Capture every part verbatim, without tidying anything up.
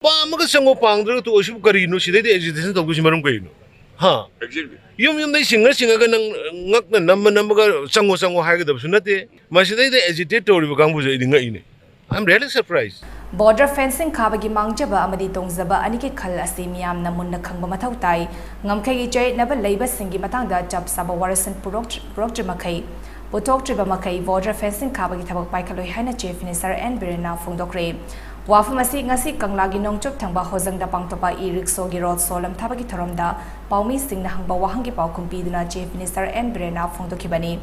ꯄꯥꯝꯃꯒ ꯆꯪꯉꯣ, ꯄꯥꯝꯗ꯭ꯔꯒ ꯇꯣꯛꯑꯣ꯫ ꯁꯤꯕꯨ ꯀꯔꯤꯅꯣ? ꯁꯤꯗꯩꯗ agitation ꯇꯧꯗꯣꯏꯁꯤ ꯃꯔꯝ ꯀꯩꯅꯣ? ꯍꯥ? Exactly. ꯌꯨꯝ ꯌꯨꯝꯗꯩ ꯁꯤꯡꯉ ꯁꯤꯡꯉꯒ ꯅꯪ ꯉꯛꯅ ꯅꯝꯃ ꯅꯝꯃꯒ "ꯆꯪꯉꯣ, ꯆꯪꯉꯣ" ꯍꯥꯏꯒꯗꯕꯁꯨ ꯅꯠꯇꯦ꯫ ꯃꯁꯤꯗꯩꯗ agitate ꯇꯧꯔꯤꯕ ꯀꯥꯡꯕꯨꯁꯦ ꯑꯩꯗꯤ ꯉꯛꯏꯅꯦ꯫ I'm really surprised. Border fencing ꯈꯥꯕꯒꯤ ꯃꯥꯡꯖꯕ ꯑꯃꯗꯤ ꯇꯣꯡꯖꯕ ꯑꯅꯤꯒꯤ ꯈꯜ ꯑꯁꯤ ꯃꯤꯌꯥꯝꯅ ꯃꯨꯟꯅ ꯈꯪꯕ ꯃꯊꯧ ꯇꯥꯏ꯫ ꯉꯝꯈꯩꯒꯤ ꯆꯌꯦꯠꯅꯕ ꯂꯩꯕꯁꯤꯡꯒꯤ ꯃꯇꯥꯡꯗ ꯆꯞ ꯆꯥꯕ ꯋꯥꯔꯣꯏꯁꯤꯟ ꯄꯨꯔꯣꯛꯇ꯭ꯔꯤ-, ꯄꯨꯔꯛꯇ꯭ꯔꯤ ꯃꯈꯩ, ꯄꯨꯊꯣꯛꯇ꯭ꯔꯤꯕ ꯃꯈꯩ border fencing ꯈꯥꯕꯒꯤ ꯊꯕꯛ ꯄꯥꯏꯈꯠꯂꯣꯏ ꯍꯥꯏꯅ Chief Minister N ꯕꯤꯔꯦꯟꯅ ꯐꯣꯡꯗꯣꯛꯈ꯭ꯔꯦ꯫ ꯋꯥꯐꯝ ꯑꯁꯤ ꯉꯁꯤ ꯀꯪꯂꯥꯒꯤ ꯅꯣꯡꯆꯨꯞ ꯊꯪꯕ ꯍꯣꯖꯪꯗ ꯄꯥꯡꯊꯣꯛꯄ e-rickshaw ꯒꯤ road show ꯂꯝꯊꯥꯕꯒꯤ ꯊꯧꯔꯝꯗ ꯄꯥꯎꯃꯤꯁꯤꯡꯅ ꯍꯪꯕ ꯋꯥꯍꯪꯒꯤ ꯄꯥꯎꯈꯨꯝ ꯄꯤꯗꯨꯅ Chief Minister N ꯕꯤꯔꯦꯟꯅ ꯐꯣꯡꯗꯣꯛꯈꯤꯕꯅꯤ꯫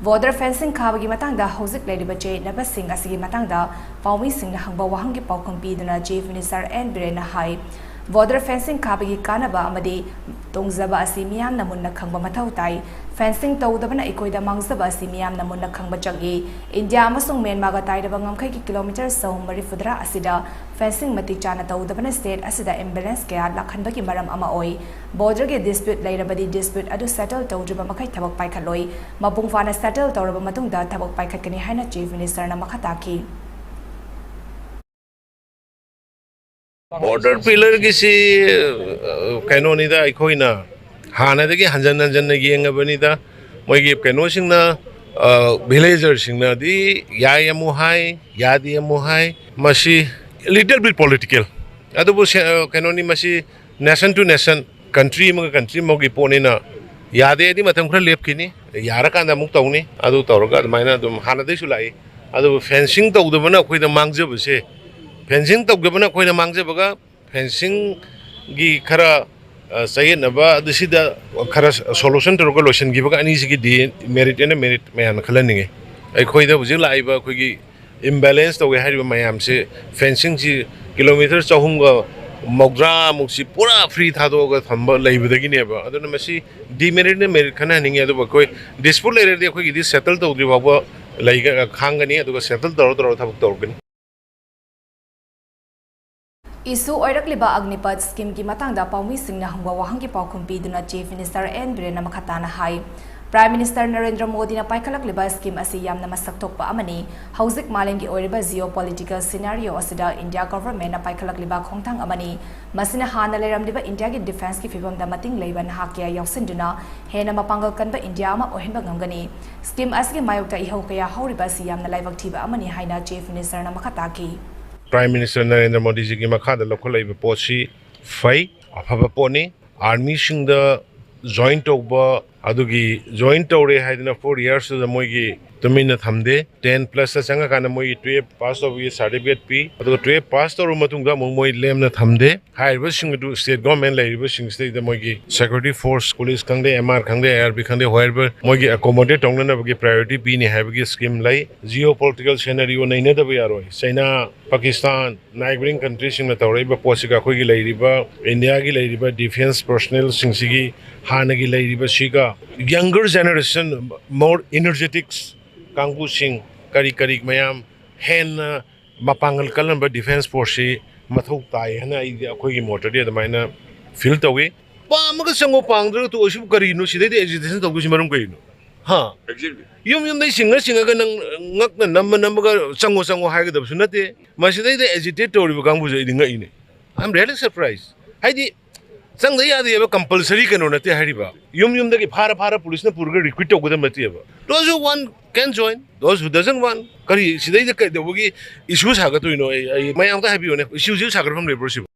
Border fencing ꯈꯥꯕꯒꯤ ꯃꯇꯥꯡꯗ ꯍꯧꯖꯤꯛ ꯂꯩꯔꯤꯕ ꯆꯌꯦꯠꯅꯕꯁꯤꯡ ꯑꯁꯤꯒꯤ ꯃꯇꯥꯡꯗ ꯄꯥꯎꯃꯤꯁꯤꯡꯅ ꯍꯪꯕ ꯋꯥꯍꯪꯒꯤ ꯄꯥꯎꯈꯨꯝ ꯄꯤꯗꯨꯅ Chief Minister N ꯕꯤꯔꯦꯟꯅ ꯍꯥꯏ, border fencing ꯈꯥꯕꯒꯤ ꯀꯥꯟꯅꯕ ꯑꯃꯗꯤ ꯇꯣꯡꯖꯕ ꯑꯁꯤ ꯃꯤꯌꯥꯝꯅ ꯃꯨꯟꯅ ꯈꯪꯕ ꯃꯊꯧ ꯇꯥꯏ꯫ Fencing ꯇꯧꯗꯕꯅ ꯑꯩꯈꯣꯏꯗ ꯃꯥꯡꯖꯕ ꯑꯁꯤ ꯃꯤꯌꯥꯝꯅ ꯃꯨꯟꯅ ꯈꯪꯕ ꯆꯪꯏ꯫ ꯏꯟꯗꯤꯌꯥ ꯑꯃꯁꯨꯡ ꯃ꯭ꯌꯥꯟꯃꯥꯔꯒ ꯇꯥꯏꯔꯕ ꯉꯝꯈꯩꯒꯤ kilometre ꯆꯍꯨꯝ ꯃꯔꯤꯐꯨꯇꯔꯥ ꯑꯁꯤꯗ fencing ꯃꯇꯤꯛ ꯆꯥꯅ ꯇꯧꯗꯕꯅ state ꯑꯁꯤꯗ imbalance ꯀꯌꯥ ꯂꯥꯛꯍꯟꯕꯒꯤ ꯃꯔꯝ ꯑꯃ ꯑꯣꯏ꯫ Border ꯒꯤ dispute ꯂꯩꯔꯕꯗꯤ dispute ꯑꯗꯨ settle ꯇꯧꯗ꯭ꯔꯤꯕ ꯃꯈꯩ ꯊꯕꯛ ꯄꯥꯏꯈꯠꯂꯣꯏ꯫ ꯃꯄꯨꯡ ꯐꯥꯅ settle ꯇꯧꯔꯕ ꯃꯇꯨꯡꯗ ꯊꯕꯛ ꯄꯥꯏꯈꯠꯀꯅꯤ ꯍꯥꯏꯅ Chief Minister ꯅ ꯃꯈꯥ ꯇꯥꯈꯤ꯫ Border pillar ꯒꯤꯁꯤ, ꯑ, ꯀꯩꯅꯣꯅꯤꯗ, ꯑꯩꯈꯣꯏꯅ ꯍꯥꯟꯅꯗꯒꯤ ꯍꯟꯖꯟ ꯍꯟꯖꯟꯅ ꯌꯦꯡꯉꯕꯅꯤꯗ꯫ ꯃꯣꯏꯒꯤ ꯀꯩꯅꯣꯁꯤꯡꯅ, ꯑ, villager ꯁꯤꯡꯅꯗꯤ ꯌꯥꯏ ꯑꯃꯨꯛ ꯍꯥꯏ, ꯌꯥꯗꯦ ꯑꯃꯨꯛ ꯍꯥꯏ꯫ ꯃꯁꯤ little bit political꯫ ꯑꯗꯨꯕꯨ ꯁꯦ-, ꯑ, ꯀꯩꯅꯣꯅꯤ, ꯃꯁꯤ nation to nation, country ꯑꯃꯒ country ꯑꯃꯒꯤ ꯄꯣꯠꯅꯤꯅ, ꯌꯥꯗꯦ ꯍꯥꯏꯗꯤ ꯃꯇꯝ ꯈꯔ ꯂꯦꯞꯈꯤꯅꯤ, ꯌꯥꯔꯀꯥꯟꯗ ꯑꯃꯨꯛ ꯇꯧꯅꯤ꯫ ꯑꯗꯨ ꯇꯧꯔꯒ ꯑꯗꯨꯃꯥꯏꯅ ꯑꯗꯨꯝ ꯍꯥꯟꯅꯗꯩꯁꯨ ꯂꯥꯛꯏ꯫ ꯑꯗꯨꯕꯨ fencing ꯇꯧꯗꯕꯅ ꯑꯩꯈꯣꯏꯗ ꯃꯥꯡꯖꯕꯁꯦ, fencing ꯇꯧꯗꯕꯅ ꯑꯩꯈꯣꯏꯗ ꯃꯥꯡꯖꯕꯒ fencing ꯒꯤ ꯈꯔ, ꯑ, ꯆꯌꯦꯠꯅꯕ ꯑꯗꯨ ꯁꯤꯗ ꯈꯔ solution ꯇꯧꯔꯒ ꯂꯣꯏꯁꯤꯟꯈꯤꯕꯒ ꯑꯅꯤꯁꯤꯒꯤ demerit ꯑꯅ merit ꯃꯌꯥꯝꯅ ꯈꯜꯍꯟꯅꯤꯡꯉꯤ꯫ ꯑꯩꯈꯣꯏꯗ ꯍꯧꯖꯤꯛ ꯂꯥꯛꯏꯕ ꯑꯩꯈꯣꯏꯒꯤ imbalance ꯇꯧꯋꯦ ꯍꯥꯏꯔꯤꯕ ꯃꯌꯥꯝꯁꯦ, fencing ꯁꯤ kilometre ꯆꯍꯨꯝꯒ ꯃꯧꯗ꯭ꯔꯥ ꯃꯨꯛꯁꯤ ꯄꯨꯔꯥ free ꯊꯥꯗꯣꯛꯑꯒ ꯊꯝꯕ ꯂꯩꯕꯗꯒꯤꯅꯦꯕ꯫ ꯑꯗꯨꯅ ꯃꯁꯤ demerit ꯅ merit ꯈꯟꯅꯍꯟꯅꯤꯡꯉꯤ꯫ ꯑꯗꯨꯕꯨ ꯑꯩꯈꯣꯏ dispute ꯂꯩꯔꯗꯤ ꯑꯩꯈꯣꯏꯒꯤꯗꯤ settle ꯇꯧꯗ꯭ꯔꯤ ꯐꯥꯎꯕ ꯂꯩꯒ-, ꯈꯥꯡꯒꯅꯤ, ꯑꯗꯨꯒ settle ꯇꯧꯔ ꯇꯧꯔ ꯊꯕꯛ ꯇꯧꯔꯛꯀꯅꯤ꯫ Issue ꯑꯣꯏꯔꯛꯂꯤꯕ Agnipath scheme ꯒꯤ ꯃꯇꯥꯡꯗ ꯄꯥꯎꯃꯤꯁꯤꯡꯅ ꯍꯪꯕ ꯋꯥꯍꯪꯒꯤ ꯄꯥꯎꯈꯨꯝ ꯄꯤꯗꯨꯅ Chief Minister N ꯕꯤꯔꯦꯟꯅ ꯃꯈꯥ ꯇꯥꯅ ꯍꯥꯏ, Prime Minister ꯅꯔꯦꯟꯗ꯭ꯔ ꯃꯣꯗꯤꯅ ꯄꯥꯏꯈꯠꯂꯛꯂꯤꯕ scheme ꯑꯁꯤ ꯌꯥꯝꯅ ꯃꯁꯛ ꯊꯣꯛꯄ ꯑꯃꯅꯤ꯫ ꯍꯧꯖꯤꯛ ꯃꯥꯂꯦꯝꯒꯤ ꯑꯣꯏꯔꯤꯕ geopolitical scenario ꯑꯁꯤꯗ India government ꯅ ꯄꯥꯏꯈꯠꯂꯛꯂꯤꯕ ꯈꯣꯡꯊꯥꯡ ꯑꯃꯅꯤ꯫ ꯃꯁꯤꯅ ꯍꯥꯟꯅ ꯂꯩꯔꯝꯂꯤꯕ India ꯒꯤ defence ꯀꯤ ꯐꯤꯚꯝꯗ ꯃꯇꯤꯡ ꯂꯩꯕ ꯅꯍꯥ ꯀꯌꯥ ꯌꯥꯎꯁꯤꯟꯗꯨꯅ ꯍꯦꯟꯅ ꯃꯄꯥꯡꯒꯜ ꯀꯟꯕ India ꯑꯃ ꯑꯣꯏꯍꯟꯕ ꯉꯝꯒꯅꯤ꯫ Scheme ꯑꯁꯤꯒꯤ ꯃꯥꯌꯣꯛꯇ ꯏꯍꯧ ꯀꯌꯥ ꯍꯧꯔꯤꯕ ꯑꯁꯤ ꯌꯥꯝꯅ ꯂꯥꯏꯕꯛ ꯊꯤꯕ ꯑꯃꯅꯤ ꯍꯥꯏꯅ Chief Minister ꯅ ꯃꯈꯥ ꯇꯥꯈꯤ꯫ Prime Minister ꯅꯔꯦꯟꯗ꯭ꯔ ꯃꯣꯗꯤꯖꯤꯒꯤ ꯃꯈꯥꯗ ꯂꯧꯈꯠꯂꯛꯏꯕ ꯄꯣꯠꯁꯤ ꯐꯩ, ꯑꯐꯕ ꯄꯣꯠꯅꯤ꯫ Army ꯁꯤꯡꯗ join ꯇꯧꯕ, ꯑꯗꯨꯒꯤ join ꯇꯧꯔꯦ ꯍꯥꯏꯗꯅ four years ꯇꯨꯗ ꯃꯣꯏꯒꯤ ꯇꯨꯃꯤꯟꯅ ꯊꯝꯗꯦ꯫ Ten plus ꯇ ꯆꯪꯉꯀꯥꯟꯗ ꯃꯣꯏꯒꯤ twelve pass ꯇꯧꯕꯒꯤ certificate ꯄꯤ, ꯑꯗꯨꯒ twelve pass ꯇꯧꯔꯕ ꯃꯇꯨꯡꯗ ꯑꯃꯨꯛ ꯃꯣꯏ ꯂꯦꯝꯅ ꯊꯝꯗꯦ꯫ ꯍꯥꯏꯔꯤꯕꯁꯤꯡ ꯑꯗꯨ state government ꯂꯩꯔꯤꯕꯁꯤꯡꯁꯤꯗꯩꯗ ꯃꯣꯏꯒꯤ security force, police ꯈꯪꯗꯦ, M R ꯈꯪꯗꯦ, I R B ꯈꯪꯗꯦ, wherever ꯃꯣꯏꯒꯤ accommodate ꯇꯧꯅꯅꯕꯒꯤ priority ꯄꯤꯅꯤ ꯍꯥꯏꯕꯒꯤ scheme ꯂꯩ꯫ Geopolitical scenario ꯅꯩꯅꯗꯕ ꯌꯥꯔꯣꯏ꯫ ꯆꯩꯅꯥ, ꯄꯥꯀꯤꯁꯇꯥꯟ, neighbouring country ꯁꯤꯡꯅ ꯇꯧꯔꯛꯏꯕ ꯄꯣꯠꯁꯤꯒ ꯑꯩꯈꯣꯏꯒꯤ ꯂꯩꯔꯤꯕ India ꯒꯤ ꯂꯩꯔꯤꯕ defence personnel ꯁꯤꯡꯁꯤꯒꯤ ꯍꯥꯟꯅꯒꯤ ꯂꯩꯔꯤꯕꯁꯤꯒ younger generation, more energetics ꯀꯥꯡꯕꯨꯁꯤꯡ, ꯀꯔꯤ ꯀꯔꯤ ꯃꯌꯥꯝ ꯍꯦꯟꯅ ꯃꯄꯥꯡꯒꯜ ꯀꯜꯂꯝꯕ defence force ꯁꯤ ꯃꯊꯧ ꯇꯥꯏ ꯍꯥꯏꯅ ꯑꯩꯗꯤ, ꯑꯩꯈꯣꯏꯒꯤ ꯃꯣꯠꯇꯗꯤ ꯑꯗꯨꯃꯥꯏꯅ feel ꯇꯧꯏ꯫ ꯄꯥꯝꯃꯒ ꯆꯪꯉꯣ, ꯄꯥꯝꯗ꯭ꯔꯒ ꯇꯣꯛꯑꯣ꯫ ꯁꯤꯕꯨ ꯀꯔꯤꯅꯣ? ꯁꯤꯗꯩꯗ agitation ꯇꯧꯗꯣꯏꯁꯤ ꯃꯔꯝ ꯀꯔꯤꯅꯣ? ꯍꯥ? Exactly. ꯌꯨꯝ ꯌꯨꯝꯗꯩ ꯆꯤꯡꯉ ꯆꯤꯡꯉꯒ ꯅꯪ ꯉꯛꯅ ꯅꯝꯃ ꯅꯝꯃꯒ ꯆꯪꯉꯣ ꯆꯪꯉꯣ ꯍꯥꯏꯒꯗꯕꯁꯨ ꯅꯠꯇꯦ꯫ ꯃꯁꯤꯗꯩꯗ agitate ꯇꯧꯔꯤꯕ ꯀꯥꯡꯕꯨꯁꯦ ꯑꯩꯗꯤ ꯉꯛꯏꯅꯦ꯫ I am really surprised. ꯍꯥꯏꯗꯤ, ꯆꯪꯗ ꯌꯥꯗꯦꯕ, compulsory ꯀꯩꯅꯣ ꯅꯠꯇꯦ ꯍꯥꯏꯔꯤꯕ꯫ ꯌꯨꯝ ꯌꯨꯝꯗꯒꯤ ꯐꯥꯔ ꯐꯥꯔ police ꯅ ꯄꯨꯔꯒ recruit ꯇꯧꯒꯗꯕ ꯅꯠꯇꯦꯕ꯫ Those who want can join, those who doesn't want, ꯀꯔꯤ ꯁꯤꯗꯩꯗ ꯀꯩꯗꯧꯕꯒꯤ issue ꯁꯥꯒꯠꯇꯣꯏꯅꯣ? ꯑꯩ, ꯑꯩ ꯃꯌꯥꯝ ꯑꯝꯇ ꯍꯥꯏꯕꯤꯌꯨꯅꯦ, issue ꯁꯤ ꯁꯥꯒꯠꯐꯝ ꯂꯩꯕ꯭ꯔꯣ ꯁꯤꯕꯨ?